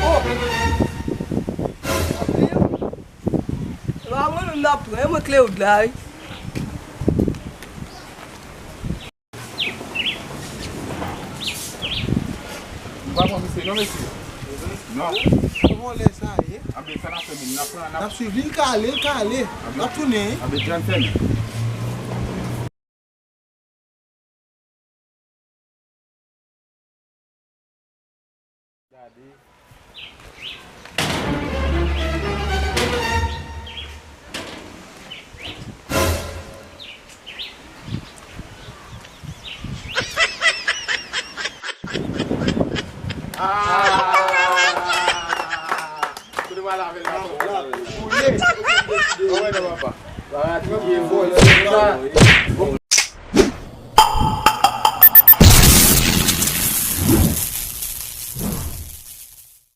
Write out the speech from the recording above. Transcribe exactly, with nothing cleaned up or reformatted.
Oh! Apre, se pa mwen menm n ap pran, e mwen kle wout la, wi. M pa pran misye, non, mesye. Non. Kòman lè sa ye? Anben, sa n ap fè menm, n ap pran, n ap. N ap swiv li, l ka ale, l ka ale. Anben. N ap tounen, wi. Anben, Johnson. Gade. Ah! Kote w al avè l la? Koule. Anmwey non papa. Sa va, ti vye vòlè sa.